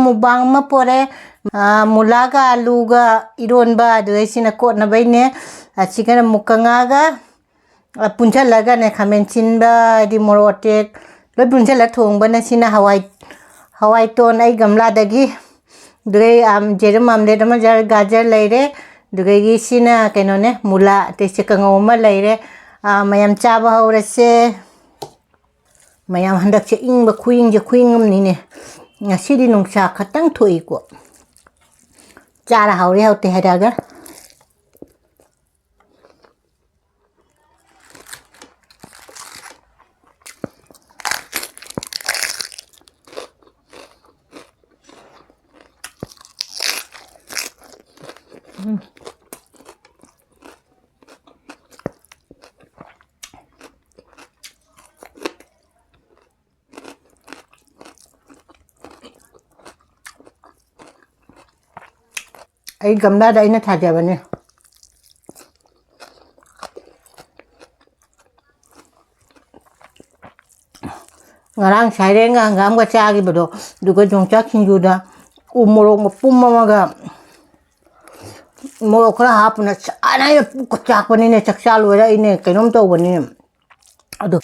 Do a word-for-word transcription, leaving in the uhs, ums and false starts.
Mukbang ꯑꯃ ꯄꯣꯔꯦ꯫ ꯑ, ꯃꯨꯂꯥꯒ ꯑꯂꯨꯒ ꯏꯔꯣꯟꯕ, ꯑꯗꯨꯗꯩꯁꯤꯅ ꯀꯣꯠꯅꯕꯩꯅꯦ꯫ ꯑꯁꯤꯒꯅ ꯃꯨꯛꯀ ꯉꯥꯒ, ꯑ, ꯄꯨꯟꯁꯤꯜꯂꯒꯅꯦ, ꯈꯥꯃꯦꯟ ꯁꯤꯟꯕ, ꯍꯥꯏꯗꯤ ꯃꯣꯔꯣꯛ ꯑꯇꯦꯛ, ꯂꯣꯏ ꯄꯨꯟꯁꯤꯜꯂ ꯊꯣꯡꯕꯅ ꯁꯤꯅ ꯍꯋꯥꯏ, ꯍꯋꯥꯏ ꯇꯣꯟ ꯑꯩ ꯒꯝꯂꯥꯗꯒꯤ꯫ ꯑꯗꯨꯗꯩ, ꯑꯝ, ꯖꯦꯔꯨꯝ ꯑꯝꯂꯦꯠ ꯑꯃ, ꯖꯔ-, ꯒꯥꯖꯔ ꯂꯩꯔꯦ꯫ ꯑꯗꯨꯗꯒꯤ ꯁꯤꯅ ꯀꯩꯅꯣꯅꯦ, ꯃꯨꯂꯥ, ꯑꯇꯩꯁꯦ ꯀꯥꯡꯉꯧ ꯑꯃ ꯂꯩꯔꯦ꯫ ꯑ, ꯃꯌꯥꯝ ꯆꯥꯕ ꯍꯧꯔꯁꯦ꯫ ꯃꯌꯥꯝ, ꯍꯟꯗꯛꯁꯦ ꯏꯪꯕ ꯈꯨꯏꯪꯁꯦ ꯈꯨꯏꯪ ꯑꯃꯅꯤꯅꯦ꯫ ꯉꯁꯤꯗꯤ ꯅꯨꯡꯁꯥ ꯈꯇꯪ ꯊꯣꯛꯏꯀꯣ꯫ ꯆꯥꯔ ꯍꯥꯎꯔꯦ ꯍꯥꯎꯇꯦ ꯍꯥꯏꯔꯛꯑꯒ꯫ ꯑꯩ ꯒꯝꯂꯥꯗ ꯑꯩꯅ ꯊꯥꯖꯕꯅꯦ꯫ ꯉꯔꯥꯡ ꯁꯥꯏꯔꯦꯟꯒ ꯍꯪꯒꯥꯝꯒ ꯆꯥꯈꯤꯕꯗꯣ, ꯑꯗꯨꯒ ꯌꯣꯡꯆꯥꯛ ꯁꯤꯡꯖꯨꯗ ꯎ ꯃꯣꯔꯣꯛ ꯃꯄꯨꯝ ꯑꯃꯒ ꯃꯣꯔꯣꯛ ꯈꯔ ꯍꯥꯞꯄꯅ ꯆꯥꯅ ꯑꯩꯅ ꯄꯨꯛꯀ ꯆꯥꯛꯄꯅꯤꯅꯦ꯫ ꯆꯥꯛ ꯆꯥ ꯂꯣꯏꯔ ꯑꯩꯅꯦ ꯀꯩꯅꯣꯝ ꯇꯧꯕꯅꯤ꯫ ꯑꯗꯣ